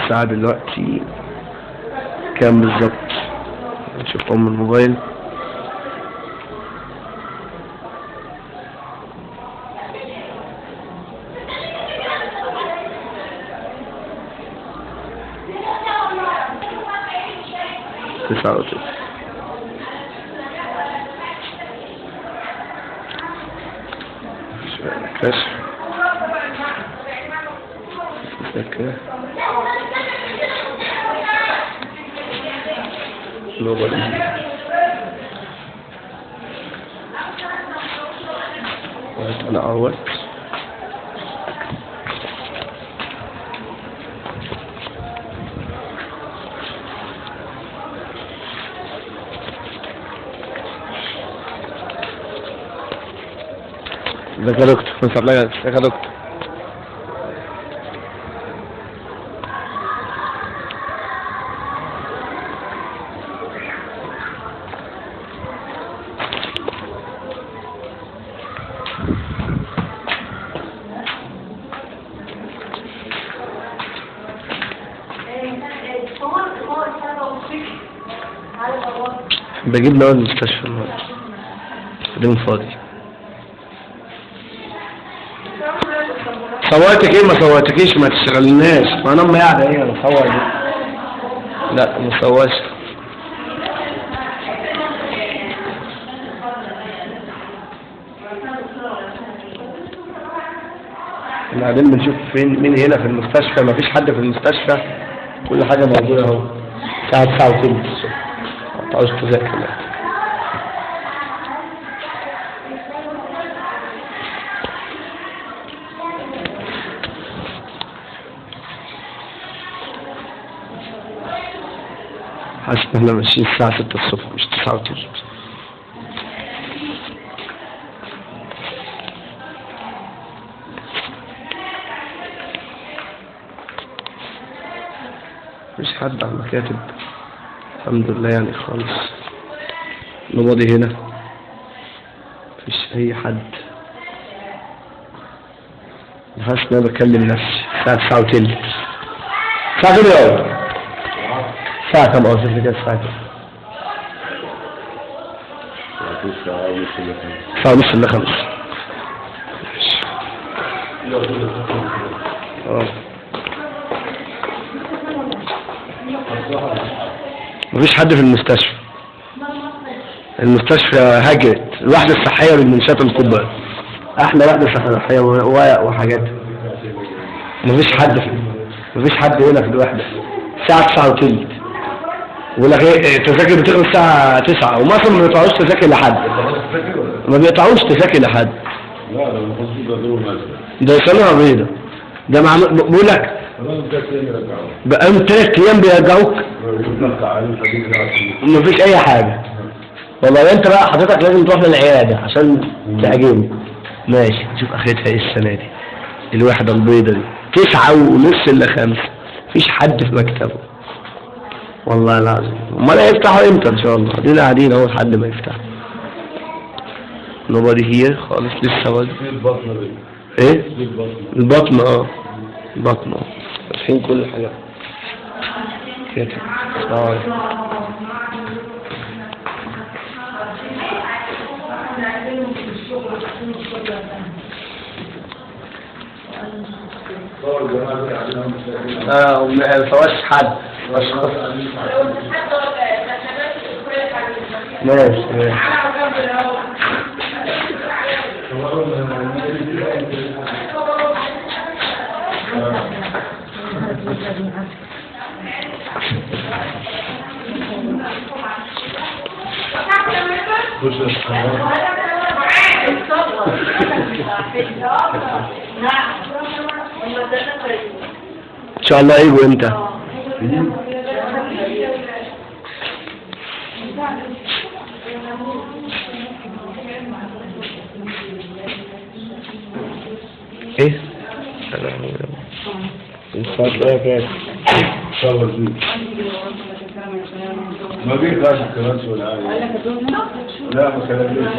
الساعة دلوقتي كام بالظبط؟ نشوف ام الموبايل. 9:09. كشف كده nobody. انا اول ازيك يا دكتور؟ ازيك يا دكتور؟ بجيب نوع المستشفى النهارده، اليوم فاضي. صورتك ايه؟ ما صورتكيش، ما تشغلناش. ما انا امي قاعدة ايه انا اصور دي؟ لا ما صورش. احنا قاعدين بنشوف فين مين هنا في المستشفى. ما فيش حد في المستشفى، كل حاجة موجودة اهو. الساعة 9:20 الصبح. ما تعوش تذاكر لا. حاسس ان احنا ماشيين الساعة 6 الصبح مش 9:20. مفيش حد على المكاتب الحمد لله يعني خالص. نبضي هنا مفيش اي حد. حاسس ان انا بكلم نفسي. الساعة 9:20. الساعة كام يا الساعة كام؟ شوف لي كده الساعة كام. 8:55. مفيش حد في المستشفى. المستشفى هجرت. الوحدة الصحية للمنشآت الكبرى، أحلى وحدة صحية وورق وحاجات. مفيش حد في، مفيش حد هنا في الوحدة. الساعة 9:20. ولا غير التذاكر بتخلص الساعة 9، وما أصلا ما بيقطعوش تذاكر لحد. ما بيقطعوش تذاكر لحد. لا ده المفروض ده ده سنة بيضة. ده مع بقول لك بقالهم 3 أيام بيرجعوك. مفيش أي حاجة. والله أنت بقى حضرتك لازم تروح للعيادة عشان تعجبني. ماشي، نشوف آخرتها إيه السنة دي. الوحدة البيضة دي 8:25. مفيش حد في مكتبه والله العظيم. امال هيفتحوا امتى ان شاء الله؟ دينا قاعدين اهو لحد ما يفتحوا. nobody here خالص لسه برضه. البطنة دي ايه؟ البطنة. البطن البطن فاتحين كل حاجة كده. السلام عليكم. ما فيهاش حد. ماشي ماشي. ان شاء الله يجوا امتى؟ ايه؟ ما بيقدرش الكلام ولا حاجة. لا ما كلامنيش.